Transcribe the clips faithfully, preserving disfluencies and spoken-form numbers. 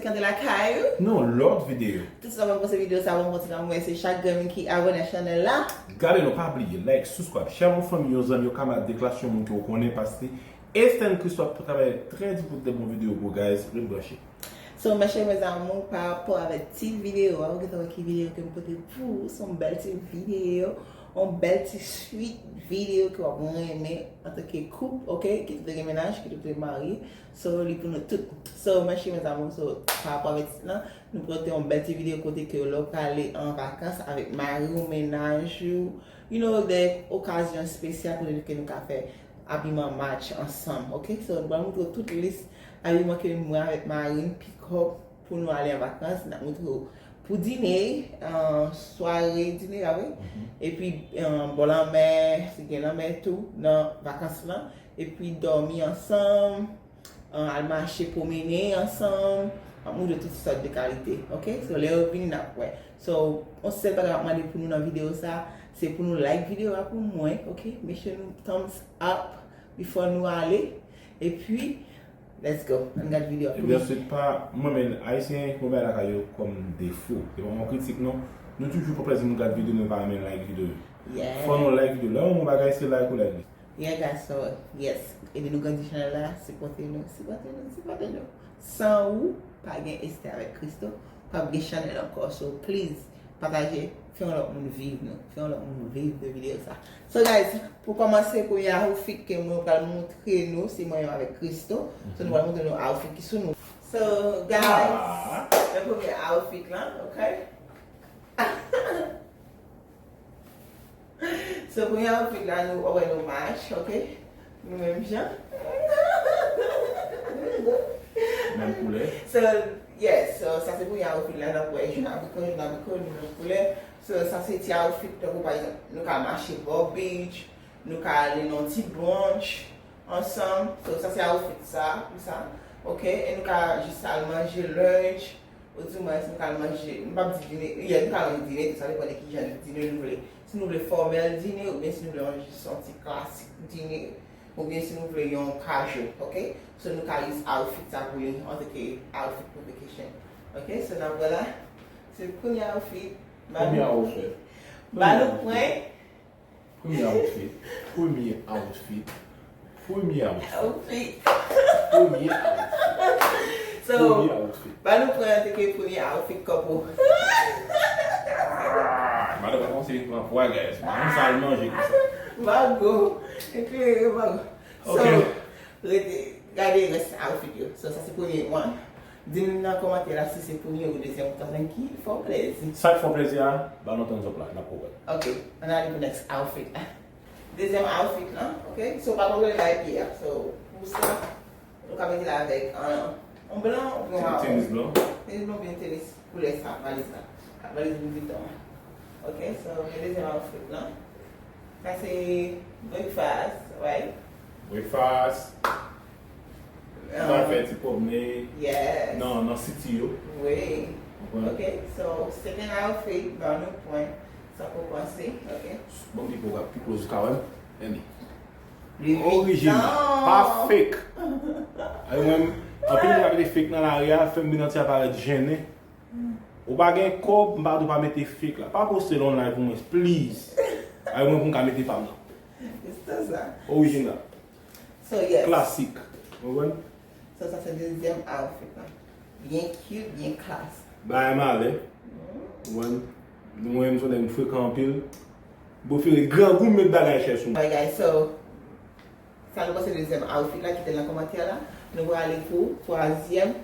Kanpe lakay ou. Nan lòt videyo. Tout sa mwen panse videyo sa, mwen kontinye mwen se chak grenn ki abone chanèl la. Gade nou pa bliye, like, subscribe, share yon fanmi, yon zanmi, yon kamarad, de klas, yon moun ke w konnen, paske Estèn Christophe travay trè di pou de bon videyo pou guys, ret branche. So, mes chers mes amours, pa rapò avèk tit videyo a, ou gentan wè ki videyo ke m pote pou ou, se yon bèl ti videyo, yon bèl ti swit videyo ke w ap renmen antanke koup, ok, ki te gen mennaj, ki te marye. So, li pou nou tout. So, mes chers mes amours, so, pa rapò avèk tit lan, nou pote yon bèl ti videyo kote ke lè w prale an vakans avèk mari w, mennaj ou, you know, de okazyon espesyal kote ke nou ka fè abiman match ansanm, ok? So, nou pral montre w tout lis abiman ke mwen avèk mari m pick up pou nou ale an vakans. N ap montre w pou dine, euh, sware dine, pa vre? Epi, euh, bò lanmè, si gen lanmè tou, nan vakans lan. Epi dòmi ansanm, euh, al mache pwomennen ansanm, m ap montre tout sòt de kalite, ok? So, lè yo vini, n ap wè. So, yon sèl bagay m ap mande pou nou nan videyo sa, se pou nou like videyo a pou mwen, ok? Make sure nou thumbs up before nou ale. Epi, let's go. Ann gad videyo a. Ebyen, se pa, mwen menm, Ayisyen, gen yon bagay lakay yo kòm defo. Se pa yon kritik, non. Nou toujou pran plezi nou gad videyo, nou pa renmen like videyo yo. Yeah. Fò nou like videyo. Lè yon bagay, se like ou like li. Yeah, guys, so, yes. Ede nou grandi chanèl la, sipòte nou, sipòte nou, sipòte nou. San ou, pa gen Esther avèk Christo, p ap gen chanèl ankò. So, please, pataje, fè yon lòt moun viv nou, fè yon lòt moun viv de videyo sa. So, guys, pou kòmanse, premye outfit ke mwen pral montre nou, se mwen menm avèk Christo. So, nou pral montre nou outfit ki sou nou. So, guys, le premye outfit lan, ok? So, premye outfit la, nou, wè, nou match, ok? Nou menm jan. Menm koulè. So, yes, so, sa se premye outfit la, n ap wè, jòn abriko, jòn abriko, nou menm koulè. So, sa se ti outfit, tankou, pa egzanp, nou ka mache bò beach, nou ka ale nan ti brunch ansanm. So, sa se outfit sa, pou sa. Ok? E nou ka jis al manje lunch. Ou di mwen, si nou ka al manje, m p ap di dine, yeah, nou ka al manje dine, tou sa depann de ki jan de dine nou vle. Si nou vle fòmèl dine, oubyen si nou vle yon, jis yon ti klasik dine, oubyen si nou vle yon casual, ok? So, nou ka use outfit sa pou li, antanke outfit pou vacation. Ok, so, n ap wè la. Se premye outfit. Premye outfit. Ba nou pwen. Premye outfit. Premye outfit. Premye outfit. Outfit. Premye outfit. So, premye outfit. Ba nou pran te ke premye outfit kòpou. Ah, madanm pa kòmanse vin pran pwa, guys. Madanm sa al manje konsa. Mago. Eklere, mago. So, ok. Rete, gade rès outfit yo. So, sa se premye one. Di m nan kòmantè la si se premye ou dezyèm ou ta tann ki fè w plezi. Sa k fè w plezi a, ba nou thumbs up la, n ap konprann. Ok, ann ale pou next outfit la. Dezyèm outfit lan, ok? So, pa konprann bay pye a. So, pou sa, nou ka mete l avèk, uh, yon blan, yon mawon. Tenis blan. Tenis blan oubyen tenis koulè sa, valiz la. Valiz Louis Vuitton an. Ok, so, gen dezyèm outfit lan. Sa se breakfast, right? Breakfast. Um, nou al fè ti pwomne, yes, nan, nan city yo. Wi. Konprann? Ok, so, second outfit, ba nou pwen, sa pou panse, ok? Bon, pi pou pi close ka wè m. Annie. Orijinal. Pa fake. Ay, mwen, anpil moun ap mete fake nan lari a, fè m vin santi a parèt jennen. Ou pa gen kòb, m pa di w pa mete fake la. Pa poste l on live pou mwen, please. Ay, mwen pou m ka mete pa m nan. Orijinal. So, yes. Klasik. Ou konprann? So, sa se dezyèm outfit lan. Byen cute, byen class. Bagay malè. Ou konprann? Mwen menm se yon nèg m frekan anpil. M prefere grangou m met bagay chè sou mwen. Alright, guys, so, sa nou panse dezyèm outfit la, kite l nan kòmantè la. Nou prale pou twazyèm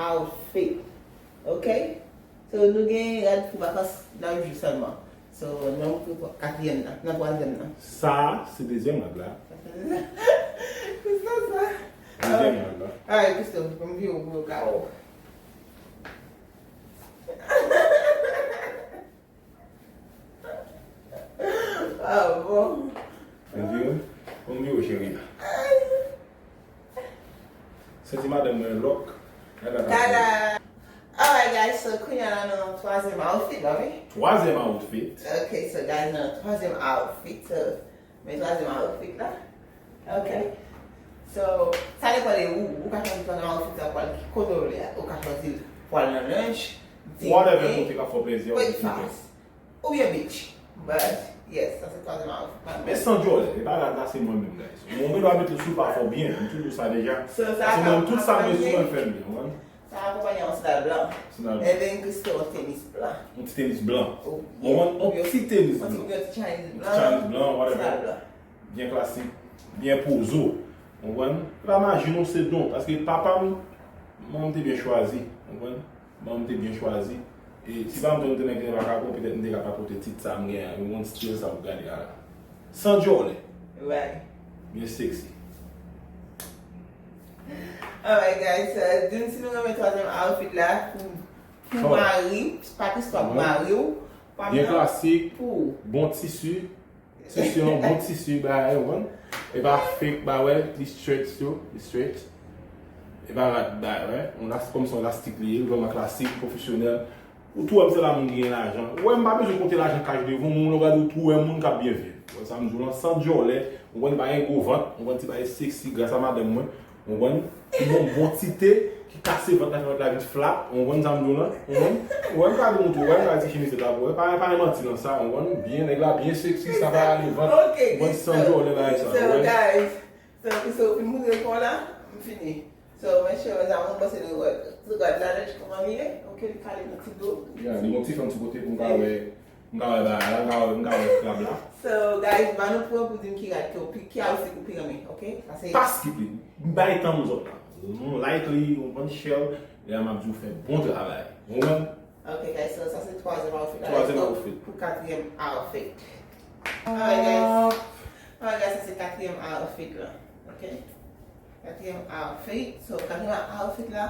outfit. Ok? So, nou gen rad pou vakans nan jou sèlman. So, nou pou katriyèm nan, nan twazyèm nan. Sa, se dezyèm rad la. Sa, sa. Dezyèm rad la. Alright, Christo, m vire w pou yo ka wè w. Ah bon. Ann vire? Ann vire, cheri. Senti madanm mwen lòk. Tada! Alright, guys, so kounye a la nan twazyèm outfit la, wi. Twazyèm outfit. Ok, so, guys, nan twazyèm outfit, so, men twazyèm outfit la. Ok. So, sa depann de ou. Ou ka chwazi twazyèm outfit sa pou al ki kote w vle a. Ou ka chwazi l. Pral nan lunch, Whatever dine, kote k ap fè w plezi a, ou kite. Breakfast. Oubyen beach. But, yes, sa se twazyèm outfit pa m. Men san dyòlè, e pa rad la se mwen menm, guys. Yon moun dwa mete sou pa fò byen, m toujou sa deja. So, sa Paske mwen, tout sa mwen sou akonpanye- mwen fè l byen, ou konprann? Sa akonpanye yon sandal blan. Sandal. And then Christo yon tenis blan. Yon ti tenis blan. Oh, Ou konprann? Yon yo- ti tenis Yon ti blan. yon ti Chinese Yon blan. Chinese blan, whatever. Sandal blan. Byen klasik, byen pozo. Ou konprann? Epa majin ou se don, paske papa m, manman m te byen chwazi. Ou konprann? Manman m te byen chwazi. E si pa m te yon nèg ki te pa ka konn, petèt m te ka pa pote tit sa m gen an, yon stil sa w gade a la. San dyòlè. Right. Byen sexy. Alright guys, uh, di m si nou renmen twazyèm outfit la pou, pou Sure. mari, pa kistwa pou Mwen. Mari w. Pa Byen nan- klasik, Pou. Bon tisi. Tisi an bon tisi, bagay, ou konprann? E pa fake, ba wè, li stretch tou, li stretch. E pa rad, ba wè, yon las, kòmsi yon lastik li ye, vrèman klasik, pwofesyonèl. Ou tou wè m se la moun ki gen lajan. Ou wè m pa bezwen konte lajan kach devan, moun ou gade ou tou wè moun k ap byen viv. Ou wè sa m di w lan, san dyòlè, ou konn pa gen gwo vant, ou konn ti bagay sexy gras a madanm mwen, ou konn, ki bon bon ti te, ki kase vant la, fè vant la vin flat, ou konn sa m di w lan, ou konn, ou wè m ka di w tou, ou wè m ka di chimiz la pou wè, pa, pa gen manti nan sa, ou konn, byen, nèg la byen sexy, sa pa ale vant, Ok, ou konn, san dyòlè bagay sa, so ou wè. Guys, so, so, fin moutre kon la, m fini. So, mesye, mezanmi, m pase de rad, de rad la, lè kòman li ye, ok, li kale nan ti do. Yeah, li gon ti fanm sou kote pou m ka wè, m ka wè bagay la, m ka wè, m ka wè krab la. So, guys, ban nou pwen pou di m ki rad ke w pi, ki outfit ou pi renmen, ok? Sa se Pa skip li, bay tan m zòt la. Nou like li, ou konn share, lè a m ap di w fè bon travay. Ou konprann? Ok, guys, so sa se twazyèm outfit la. Twazyèm Let's go outfit. Pou katriyèm outfit. Alright, guys. Alright, guys, sa se katriyèm outfit la. Ok? Katriyèm outfit. So, katriyèm outfit la,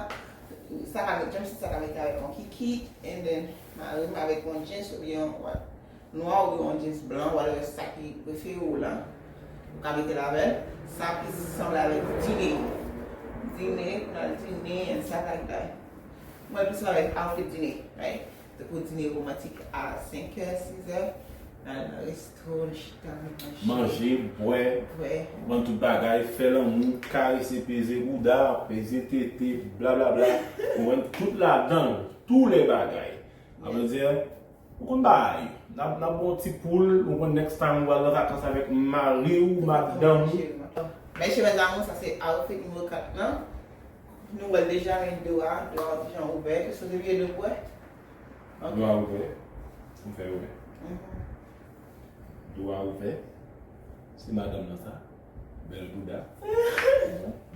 sa ka met, James sa ka met avèk yon kikit, and then, mari m avèk yon jeans oubyen yon, what? Nwa oubyen yon jeans blan, whatever sa ki prefere w lan. Ou ka mete l avè l. Sa plis sanble avèk dine. Dine, pou n al dine, and stuff like that. Mwen plis avèk outfit dine, right? Tankou dine romantik a senkè, sizè, n al nan resto, n chita, n manje. Manje, bwè, Bwè. Konprann tout bagay, fè lanmou, karese, peze bouda, peze tete, blablabla. Konprann tout ladan l, tou lè bagay. Sa vle di, ou konn bagay. N ap, n ap bon ti poul, ou konn next time ou al nan vakans avèk mari w, madanm ou. Mesye, mezanmi, sa se outfit nimewo kat lan. Nou wè l deja, men do a, do a deja ouvè. Kisa w te bliye de bwè? Ok. Do a ouvè. M fè wè. Mhm. Do a ouvè. Se madanm nan sa. Bèl bouda.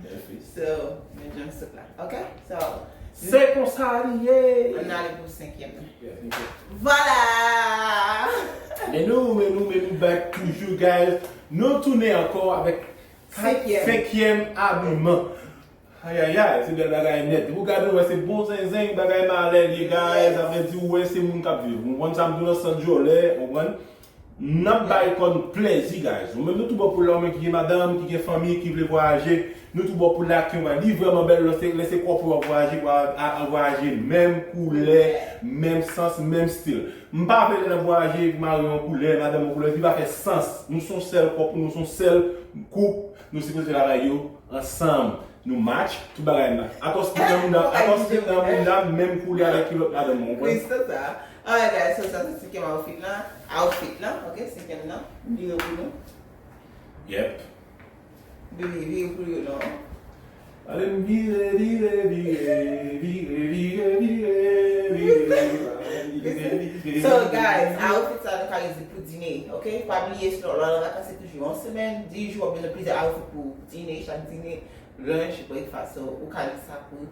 Bèl fes. So, men jumpsuit la. Ok? So, Se konsa li ye. Ann ale pou senkyèm nan. Yeah, thank you. Vwala! Men nou, men nou, men nou back toujou, guys. Nou tounen ankò avèk Senkyèm. Senkyèm abiman. Ayayay, se bèl bagay nèt. Depi w gade, w wè se bon zenzen, bagay malè li ye, guys. Sa vle di, w wè se moun k ap viv. Ou konprann sa m di w lan, san dyòlè, ou konprann? N ap bay kò n plèzi, guys. Ou menm nou tou bò pou la, ou menm ki gen madanm, ki gen fanmi, ki vle vwayaje, nou tou bò pou la, ki li vrèman bèl, lè se, lè se kòpou w ap vwayaje, pou al, al vwayaje, menm koulè, menm sans, menm stil. M pa vle lè n ap vwayaje, mari yon koulè, madanm yon koulè, li pa fè sans. Nou se yon sèl kòpou, nou se yon sèl koup, nou sipoze fè bagay yo ansanm. Nou match, tout bagay match. Atò skin nan moun nan, atò skin nan moun nan, menm koulè avèk kilòt madanm mwen, ou konprann? Wi, se sa. Alright, guys, so sa se senkyèm outfit lan. Outfit lan, ok, senkyèm nan. Vire pou nou. Yep. Vire, vire pou yo non. Ale m vire, vire, vire, vire, vire, vire, vire, vire, vire. So, guys, outfit sa nou ka izi pou dine, ok? Pa bliye, sinon, lè w nan vakans, se toujou yon semèn, dis jou, w ap bezwen plizyè outfit pou dine, chak dine, lunch, breakfast. So, ou ka izi sa pou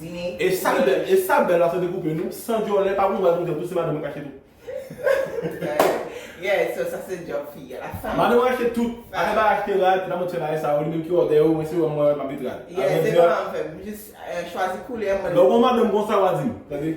dine. E sa l bèl, e sa l bèl la, se te koupe nou, san dyòlè, pa pou nou, pou se madanm mwen k achte tou. Yeah, so sa se job fi a, la fanm. Madanm mwen achte tout, ale ba achte la, epi nan mwen fè bagay sa, ou li menm ki òdè yo, mwen se wè mwen, m ap met rad. Yeah, se pa m fè, m jis eh, chwazi koulè mwen. Lè w gon madanm konsa, w a di m, tande?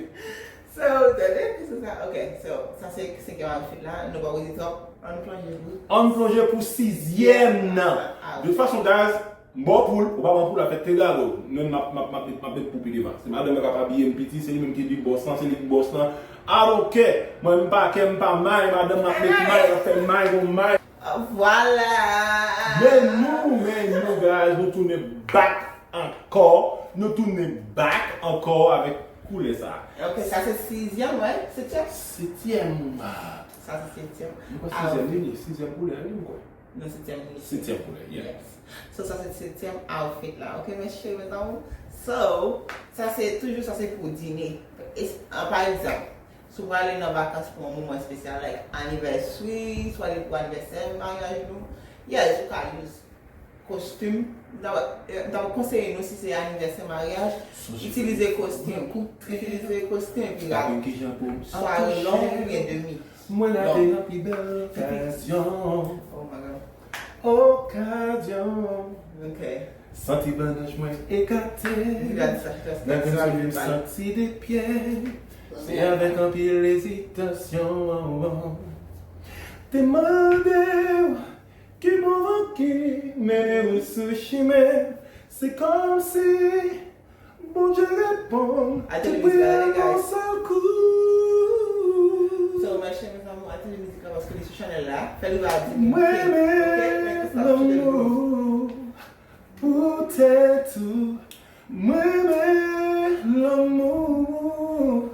So, tande, se sa, ok, so, sa se senkyèm outfit la, nou pa koze twòp, ann plonje pou. Ann plonje pou sizyèm nan. De tout fason, guys, m ba w poul, ou pa ban poul, afè te gade w. Men m ap, m ap, m ap, m ap met poul pi devan. Se madanm mwen k ap abiye m piti, se li menm ki big boss lan, se li ki boss lan. I don't care. Mwen m pa kè, m pa may, madanm m ap met may, l ap fè may, gon may. Vwala. Men nou, men nou, guys, nou tounen back ankò. Nou tounen back ankò avèk koulè sa. Ok, sa se sizyèm, wè? Setyèm? Setyèm. Sa se setyèm. Mwen kwè sizyèm li ye, sizyèm koulè li, mwen kwè. Non, setyèm li. Setyèm koulè, yeah. So, sa se setyèm outfit la. Ok, mes chéris, mes amours. So, sa se toujou, sa se pou dine. E, an, pa egzanp, si w prale nan vakans pou yon moman espesyal, like anivèsri, swa li pou anivèsè maryaj nou, yes, ou ka use kostim. M ta, m ta konseye nou, si se anivèsè maryaj, itilize kostim. Itilize kostim, epi rad. Sware long oubyen demi. Mwen la te nan pi bèl okazyon. Oh my God. Okazyon. Ok. Santi bannanj mwen ekate. Gad sa, gad sa, Nan gad gran sa, solèy m gad sa. Santi de pye. Se avèk anpil ezitasyon. Te mande w ki bon van ki mennen w sou chimen. Se kòmsi Bondye reponn Atelier tout priyè musical, yon guys. sèl kou. So, mes chéris, mes amours, Atelier Musical, paske li sou chanèl la. Fè li va di. Mwen renmen lanmou pou tèt ou. Mwen renmen lanmou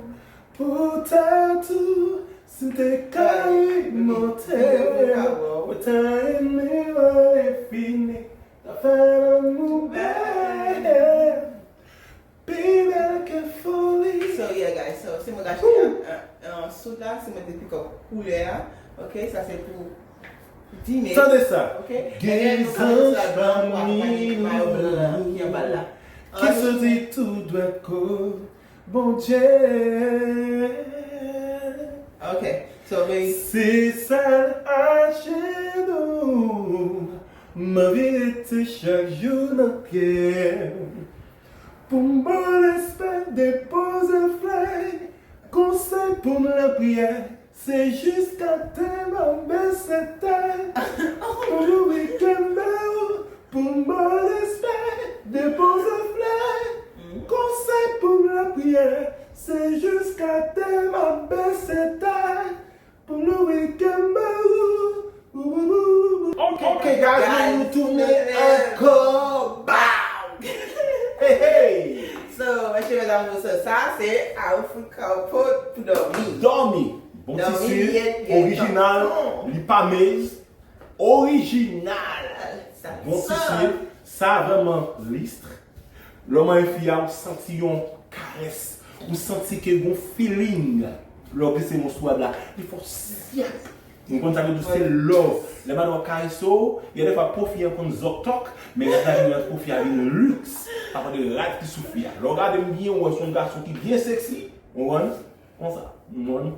pou tèt ou. Si m te ka remonte, mwen ta renmen wè fini. Ta fè lanmou bèl. Pi bèl ke foli. So, yeah, guys, so, se mwen ki achte, uh, uh, soud la, se mwen ki pick up koulè a. Ok, sa se pou dine. Tande sa. Ok. Gen zanj pami nou ki soti tou dwèt kot Bondye. Ok, so, baby. Se sèl ajenou m anvi rete chak jou nan pye. Pou m ba w respè, depoze flè, konsèy pou m lapriyè, se jiskatè m ap bese tèt. Pou m louvri kè m ba w, pou m ba w respè, depoze flè, konsèy pou m lapriyè, se jiskatè m ap bese tèt. Pou m louvri kè m ba w. Ok, guys, nou tounen ankò. Bow! Hey, hey! So, mes chéris, mes amours, so, sa se Africa Pot pou dòmi. Dòmi. Bon tisi, orijinal, li pa mez. Orijinal. Bon tisi, sa vrèman listre. Lè w manyen fi a, ou santi yon karès. Ou santi ke gon feeling. Lè w glise mouchwa la, li fè w syap. Ou konn sa vle di se love. Lè madanm ap karese w, gen defwa po fi a konn zòktòk, men rad la vin rad po fi a vin liks. Paske de rad ki sou fi a. Lè w gade m byen, ou wè se yon gason ki byen seksi. Ou konprann? Konsa. Ou konprann?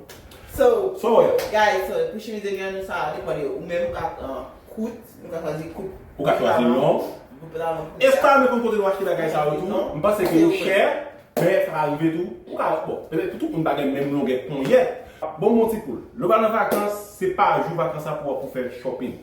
So, So, guys, so, pou chemiz de nyon nou sa depann de ou menm, ou ka pran kout, nou ka chwazi kout. Ou ka chwazi long. Kout la long. Espayè mwen konn kote nou achte bagay sa yo tou. M panse ke yo chè, men sa ka rive tou. Ou ka, bon, petèt pou tout moun pa gen menm longè ponyèt. Bon, mon ti poul, lè w al nan vakans, se pa jou vakans la pou w ap pou fè shopping.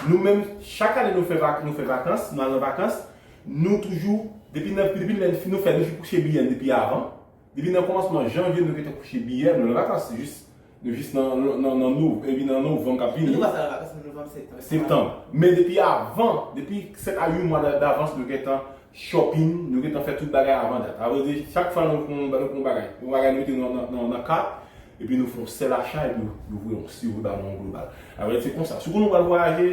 Nou menm, chak ane nou fè vak, nou fè vakans, nou al nan vakans, nou toujou, depi nan, depi lè nou fè, nou fè kouche biyè depi avan. Depi nan kòmansman janvye, nou gentan kouche biyè, nou nan vakans, jis, nou jis nan, nan, nan, nan nov, epi nan novanm k ap vini. Nou pa sa nan vakans, nan novanm, septanm. Septanm. Men depi avan, depi sèt a uit mwa da-, davans, nou gentan shopping, nou gentan fè tout bagay avan dat. Sa vle di, chak fwa nou pran, nou pran yon bagay, yon bagay nou mete nan, nan, nan, nan kat, epi nou fè yon sèl acha, epi nou voye yon seri ba nou an global. Sa vle di, se konsa. Si w konnen w pral vwayaje,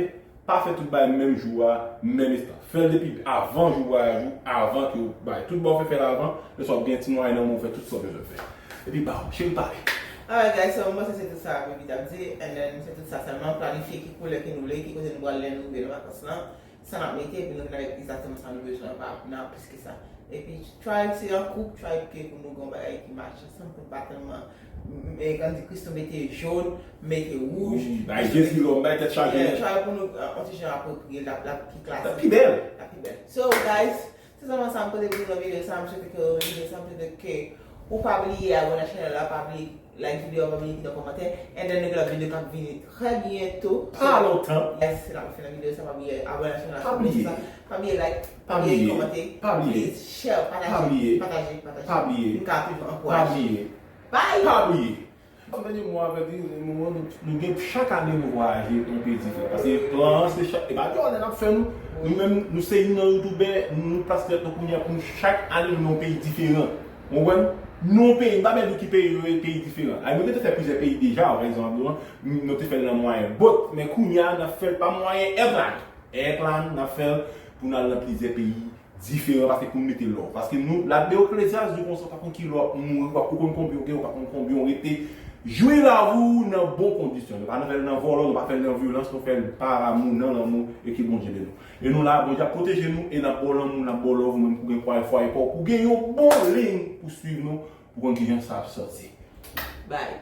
pa fè tout bagay menm jou a, menm estan. Fè l depi avan jou vwayaj ou, avan ke w bay. Tout bagay w fè, fè l avan, lè sa w gen ti mwayen nan men w, fè tout sa w bezwen fè. Epi ba w, cheri pale. Alright, guys, so, m panse se tout sa baby t ap di, and then se tout sa sèlman, planifye ki koulè ke nou vle, ki kote nou pral lè nou rive nan vakans lan, sa n ap mete, epi nou vin avèk egzakteman sa nou bezwen, pa nan plis ke sa. Epi try se an koup, try ke pou nou gen yon bagay ki match ansanm, pou n pa tèlman, m, m, e, Candy Cristo mete jòn, mete wouj. Wi, bay je silòm, bay tèt chaje. Yeah, try pou nou, uh, yon ti jan apwopriye, l ap, l ap pi klasik. L ap pi bèl. L ap pi bèl. So, guys, se sèlman sa m pote pou nou videyo sa, m swete ke videyo sa, m swete ke ou pa bliye abòne ak chanèl la, pa bliye like videyo a, pa bliye kite yon kòmantè, and then nou gen lòt videyo k ap vini trè byento. Pa lontan. Guys, se la pou fini videyo sa, pa bliye abòne ak chanèl la, Pa bliye. Pa bliye like, Pa bliye. Kòmante, Pa bliye. Please, share, Pa pataje, bliye. Pataje, pataje. Pa bliye. Nou ka toujou Pa ankouraje. Bliye. Bye! Pa bliye. An dènye mo avè di, moman nou, nou gen chak ane nou vwayaje nan yon peyi diferan. Paske plan an se chak, e pa Jordan ap fè nou. Nou menm, nou se youn nan youtubè, nou plase tèt nou kounye a pou nou chak ane nou nan yon peyi diferan. Ou konprann? Non, peyi, m pa byen di w ki peyi yo ye, peyi diferan. Ay, nou te fè plizyè peyi deja, pa egzanp, nou, nou te fè l nan mwayen bot, men kounye a, n ap fè l pa mwayen èplan. Èplan, n ap fè l pou n al nan plizyè peyi diferan, paske pou n mete lòv. Paske nou, la Ecclesiastes di konsa, w pa konn ki lè w ap mouri, w pa konn konbyen w gen, w pa konn konbyen w rete. Jwi lavi w nan bon kondisyon. Nou pa nan fè l nan vòlò, nou pa fè l nan vyolans, nou fè l pa amou, nan lanmou, e ke Bondye beni w. E nou la, Bondye ap pwoteje nou, e n ap ba w lanmou, n ap ba w lòv, ou menm ki w gen fwaye, fwaye pa w, ki w gen yon bon liy pou swiv nou, pou konn kijan sa ap sòti. Bye.